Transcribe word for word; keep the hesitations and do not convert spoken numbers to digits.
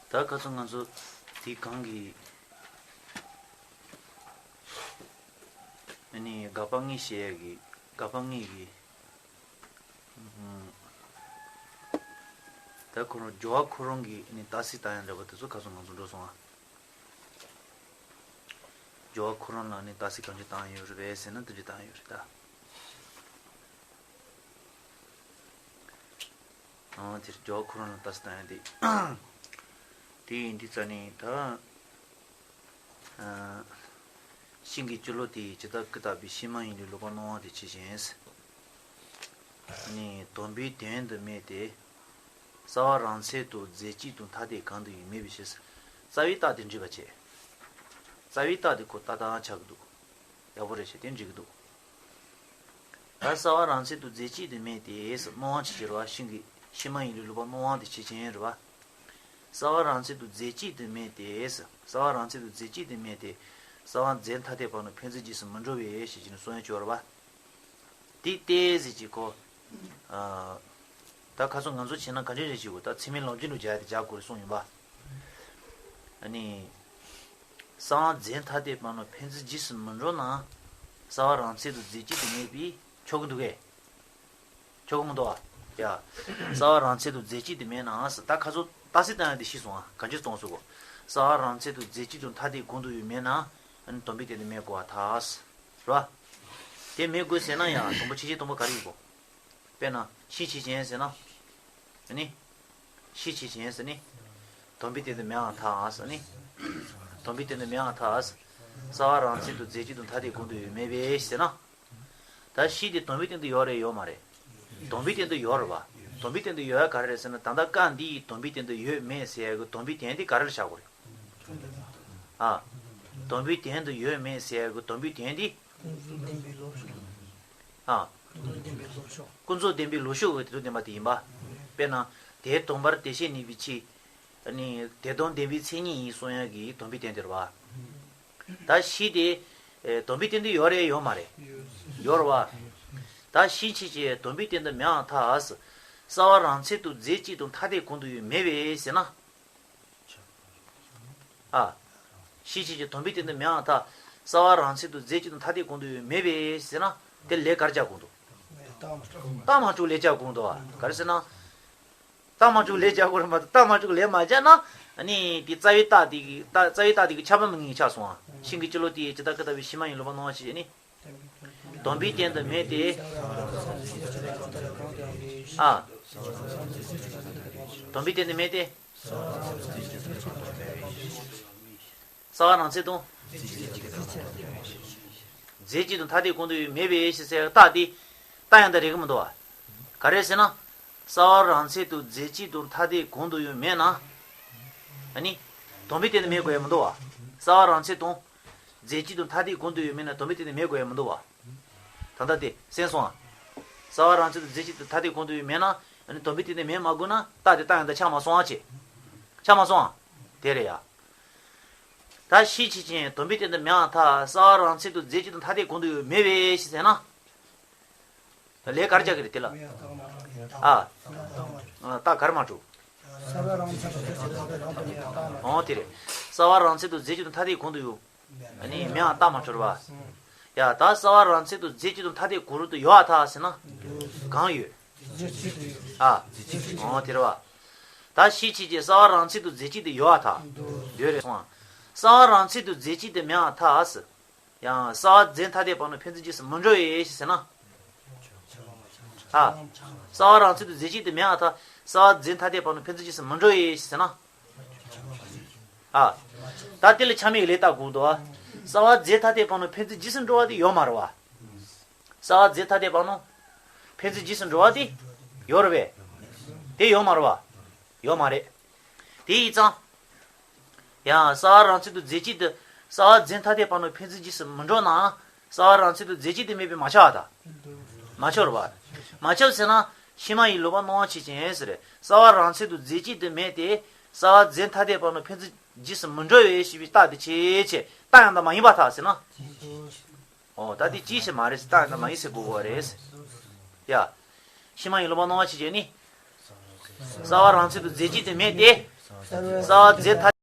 ད་ཁ་སང་ང་ཚོ་དེ་གང་གི་ཨ་ནི་དགག་པ་ལྔ་བཤད་ཡ་གི་དགག་པ་ལྔ་གི་ད་ཁོ་རང་སྦྱོར་བ་ཁོ་རང་གི་ཨ་ནི་རྟགས་གསལ་བཏང་ཡ་འདྲ་པོ་དེ་ཚོ་ཁ་སང་ང་ཚོ་འགྲོ་སོང་ཨ། སྦྱོར་བ་ཁོ་རང་ལ་ནི་རྟགས་གསལ་གང་ཅི་བཏང་ཡོད་རེད་པས་ཟེར་ན་དེ་འདྲ་བཏང་ཡོད་རེད་ད། ཨང་དེར་སྦྱོར་བ་ཁོ་རང་ལ་རྟགས་གསལ་བཏང་ཡོད་དེ། དེ་ཡིན་དུས་ཙ་ནི་ད། ཤིང་གི་སྤྱི་ལོ་དེ་ཇི་ལྟར་ཀུན་བཏགས་པའི་ཤིང་མ་ཡིན་ལུགས་ལོག་པར་སྣང་བ་དེ་ཕྱིར་ཞེན། ནི་སྡོམ་པའི་དོན་དུ་སྨྲས་ཏེ། རྩ་བ་རང་ཚད་དུ་རྫས་གཅིག་ཏུ་ཐ་དད་གང་དུ་ཡོད་མེད་པའི་ཕྱིར། རྩ་བའི་རྟགས་དེ་འགྲིག་པ་བྱས། རྩ་བའི་རྟགས་དེ་ཁོ་ཏག་ཏག་ཆགས་ཀྱི་འདུག་ཡག་པོ་རེད་བྱས་དེ་འགྲིག་གི་འདུག་ད་རྩ་བ་རང་ཚད་དུ་རྫས་གཅིག་ཏུ་སྨྲས་ཏེ་སྣང་བ་ཕྱིར་ཞེན་རེད་བ། ཤིང་གི་ཤིང་མ་ཡིན་ལུགས་ལོག་པར་སྣང་བ་དེ་ཕྱིར་ཞེན་རེད་བ། རྩ་བ་རང་ཚད་དུ་རྫས་གཅིག་ཏུ་སྨྲས་ཏེ། རྩ་བ་རང་ཚད་དུ་རྫས་གཅིག་ཏུ་སྨྲས་ཏེ། རྩ་བ་རྫས་ཐ་དད་པ་ནི་ཕན་ཚུན་རྗེས་སུ་མི་འགྲོ་བས་ཞེས་བྱས་ནས་གསུངས་ཡ་ཅིག་ཡོད་རེད་བ། དེ་ཏེ་ཟེར་གྱི་ཁོ། ཨ། ད་ཁ་སང་ང་ཚོ་བྱས་ན་ག་འདྲ་རེད་ཅེ་གོ་ད་ཚད་མའི་ལམ་རྒྱུན་དུ་སྦྱར་ཏེ་སྦྱར་དགོས་རེད་གསུངས་ཡིན་པ། ཨ་ནི། རྩ་བ་རྫས་ཐ་དད་པ་ནི་ཕན་ཚུན་རྗེས་སུ་མི་འགྲོ་ན། རྩ་བ་རང་ཚད་དུ་རྫས་གཅིག་ཏུ་སྨྲས་པས་ཆོག་གི་འདུག་གས། ཆོག་གི་མི་འདུག་ཨ། ཡ། རྩ་བ་རང་ཚད་དུ་རྫས་གཅིག་ཏུ་མེད་ནའང་ཟེར་ད་ཁ་ཚོ་རྟགས་གསལ་བཏང་ཡ་དེ་ཤེས་སོང་ཨ། ག་འདྲ་གསུངས་སོང་གོ་རྩ་བ་རང་ཚད་དུ་རྫས་གཅིག་ཏུ་ཐ་དད་གང་དུ་ཡོད་མེད་ན། ཨ་ནི་སྡོམ་པའི་སྟེང་དུ་མེད་དགོས་པར་ཐལ། རེད་བ། དེ་མེད་དགོས་ཟེར་ན་ཡང་དང་པོ་ཆོས་ཅན་དང་པོ་ག་རེ་ཡིན་གོ་དཔེར་ན་ཤིང་ཆོས་ཅན་ཟེར་ན། ཨ་ནི། ཤིང་ཆོས་ཅན་ཟེར་ནི། སྡོམ་པའི་སྟེང་དུ་མེད་པར་ཐལ་ཟེར་ནི། སྡོམ་པའི་སྟེང་དུ་མེད་པར་ཐལ། རྩ་བ་རང་ཚད་དུ་རྫས་གཅིག་ཏུ་ཐ་དད་གང་དུ་ཡོད་མེད་པས་ཟེར་ན། ད་ཤིང་དེ་སྡོམ་པའི་སྟེང་དུ་ཡོད་རེད་ཡོད་མ་རེད། སྡོམ་པའི་སྟེང་དུ་ཡོད་རེད་བ། སྡོམ་པའི་སྟེང་དུ་ཡོད་ཡ་ག་རེ་རེད་ཟེར་ན་ད་ལྟ་རྐང་འདི་ཡི་སྡོམ་པའི་སྟེང་དུ་ཡོད་མེད་ཟེར་ཡ་གི་སྡོམ་པའི་དོན་དེ་ག་རེ་ལ་བཞག་དགོས་རེད། ཨ། སྡོམ་པའི་དོན་དུ་ཡོད་མེད་ཟེར་ཡ་གི་སྡོམ་པའི་དོན་དེ། ཨ། ཀུན་རྫོབ་བདེན་པའི་ལོག་ཤུགས་ཀྱི་དེ་ཚོ་བདེན་པ་དེ་ཡིན་པ། དཔེར་ན། དེ་སྡོམ་པར་དེ་བྱས་ནུས་པའི་ཕྱིར། ཨ་ནི་དེ་སྟོང་བདེན་པའི་མཚན་ཉིད་ཡིན་གསུང་ཡ་གི་སྡོམ་པའི་དོན་དེ་རེད་བ། ད་ཤིང་དེ། ཨེ། སྡོམ་པའི་སྟེང་དུ་ཡོད་རེད་ཡོད་མ་རེད། ཡོད་རེད་བ། ད་ཤིང་ཆོས་ཅན་སྡོམ་པའི་སྟེང་དུ་མེད་པར་ཐལ། རྩ་བ་རང་ཚད་དུ་རྫས་གཅིག་ཏུ་ཐ་དད་གང་དུ་ཡོད་མེད་པས་ཟེར་ན། ཨ། ཤིང་ཆོས་ཅན་སྡོམ་པའི་སྟེང་དུ་མེད་པར་ཐལ། རྩ་བ་རང་ཚད་དུ་རྫས་གཅིག་ཏུ་ཐ་དད་གང་དུ་ཡོད་མེད་པས་ཟེར་ན། དེ་ལས་ག་རེ་རྒྱག་དགོས་འདུག་རྟགས་མ་གྲུབ་ལས་རྒྱག་དགོས་འདུག་བ། ག་རེ་ཟེར་ན། རྟགས་མ་གྲུབ་ལས་རྒྱག་དགོས་རེད་མ་གཏོགས་རྟགས་མ་གྲུབ་ལས་མ་རྒྱག་ན། ཨ་ནི་དེ་རྩ་བའི་རྟགས་དེ་གི་རྟགས་རྩ་བའི་རྟགས་དེ་གི་ཁྱབ་པ་མི་ངེས་ཆགས་སོང་ཨ། ཤིང་གི་སྤྱི་ལོ་དེ་ཇི་ལྟར་ཀུན་བཏགས་པའི་ཤིང་མ་ཡིན་ལོག་པར་སྣང་བ་ཞེས་བྱས་ནི། སྡོམ་པའི་སྟེང་དུ་མེད་དེ། ཨ། སྡོམ་པའི་སྟེང་དུ་མེད་དེ། རྩ་བ་རང་ཚད་དང་། རྫས་གཅིག་ཏུ་ཐ་དད་གང་དུ་ཡོད་མེད་པའི་ཕྱིར་ཟེར་རྟགས་དེ། རྟགས་ཡང་དག་རེད་གི་མི་འདུག་བ། ག་རེ་ཟེར་ན། རྩ་བ་རང་ཚད་དུ་རྫས་གཅིག་ཏུ་ཐ་དད་གང་དུ་ཡོད་མེད་ན། ཨ་ནི། སྡོམ་པའི་སྟེང་དུ་མེད་དགོས་ཡ་མི་འདུག་བ། རྩ་བ་རང་ཚད་དང་། རྫས་གཅིག་ཏུ་ཐ་དད་གང་དུ་ཡོད་མེད་ན་སྡོམ་པའི་སྟེང་དུ་མེད་དགོས་ཡ་མི་འདུག་བ། ད་ལྟ་དེ་གསན་སོང་ཨ། རྩ་བ་རང་ཚད་དུ་རྫས་གཅིག་ཏུ་ཐ་དད་གང་དུ་ཡོད་མེད་ན། ཨ་ནི་སྡོམ་པའི་སྟེང་དུ་མེད་མ་དགོས་ན་རྟགས་དེ་རྟགས་ཡང་དག་ཆགས་མ་སོང་ཨ་ཅེ། ཆགས་མ་སོང་ཨ། དེ་རེད་ཡ། ད་ཤིང་ཆོས་ཅན་སྡོམ་པའི་སྟེང་དུ་མེད་པར་ཐལ། རྩ་བ་རང་ཚད་དུ་རྫས་གཅིག་ཏུ་ཐ་དད་གང་དུ་ཡོད་མེད་པས་ཞེས་ཟེར་ན། ལས་ག་རེ་རྒྱག་གི་རེད་དེ་ལ། ཨ། རྟགས་ག་རེ་མ་གྲུབ། རྩ་བ་རང་ཚད་དུ་རྫས་གཅིག་ཏུ་ཐ་དད་གང་དུ་ཡོད། ཨོ་དེ་རེད། རྩ་བ་རང་ཚད་དུ་རྫས་གཅིག་ཏུ་ཐ་དད་གང་དུ་ཡོད། ཨ་ནི་མེད་པར་རྟགས་མ་གྲུབ་པ། ཡ་ད་རྩ་བ་རང་ཚད་དུ་རྫས་གཅིག་ཏུ་ཐ་དད་གང་རུང་དུ་ཡོད་པར་ཐལ་ཟེར་ན། གང་ཡོད། ཨ། ཨོ་དེ་རེད་བ། ད་ཤིང་ཆོས་ཅན་རྩ་བ་རང་ཚད་དུ་རྫས་གཅིག་ཏུ་ཡོད་པར་ཐལ། ཡོད་རེད་སོང་ཨ། རྩ་བ་རང་ཚད་དུ་རྫས་གཅིག་ཏུ་མེད་པར་ཐལ། ཡང་རྩ་བ་རྫས་ཐ་དད་པ་ནི་ཕན་ཚུན་རྗེས་སུ་མི་འགྲོ་བས་ཞེས་ཟེར་ན། ཨ། རྩ་བ་རང་ཚད་དུ་རྫས་གཅིག་ཏུ་མེད་པར་ཐལ། རྩ་བ་རྫས་ཐ་དད་པ་ནི་ཕན་ཚུན་རྗེས་སུ་མི་འགྲོ་བས་ཞེས་ཟེར་ན། ཨ། ད་དེ་ལ་ཆ་མེད་ཀྱི་ལས་བཏགས་དགོས་འདུག་ཨ། རྩ་བ་རྫས་ཐ་དད་པ་ནི་ཕན་ཚུན་རྗེས་སུ་འགྲོ་བ་དེ་ཡོད་མ་རེད་བ། རྩ་བ་རྫས་ཐ་དད་པ་ནི་ཕན་ཚུན་རྗེས་སུ་འགྲོ་བ་དེ་ཡོད་རེད་པས། དེ་ཡོད་མ་རེད་བ། ཡོད་མ་རེད། དེ་ཡིན་ཙང་། ཡང་རྩ་བ་རང་ཚད་དུ་རྫས་གཅིག་ཏུ་རྩ་བ་རྫས་ཐ་དད་པ་ནི་ཕན་ཚུན་རྗེས་སུ་མི་འགྲོ་ན། རྩ་བ་རང་ཚད་དུ་རྫས་གཅིག་ཏུ་མེད་པས་མ་ཁྱབ་པ་དང་། མ་ཁྱབ་རེད་བ། མ་ཁྱབ་ཟེར་ན་ཤིང་མ་ཡིན་ལོག་པར་སྣང་བ་ཕྱིར་ཞེན་ཟེར། རྩ་བ་རང་ཚད་དུ་རྫས་གཅིག་ཏུ་མེད་དེ། རྩ་བ་རྫས་ཐ་དད་པ་ནི་ཕན་ཚུན་རྗེས་སུ་མི་འགྲོ་བས་ཞེས་པའི་རྟགས་དེ་ཆེ་ཆེ་རྟགས་ཡང་དག་མ་ཡིན་པར་ཐལ་ཟེར་ན། ཨོ་ད་དེ་ཅིའི་ཕྱིར་མ་རེད་ཟེར་རྟགས་ཡང་དག་མ་ཡིན་ཟེར་དགོས་པ་རེད། ཡ། ཤིང་མ་ཡིན་ལོག་པར་སྣང་བ་ཕྱིར་ཞེན་ནི། རྩ་བ་རང་ཚད་དུ་རྫས་གཅིག་ཏུ་མེད་དེ། རྩ་བ་རྫས་མཐའ་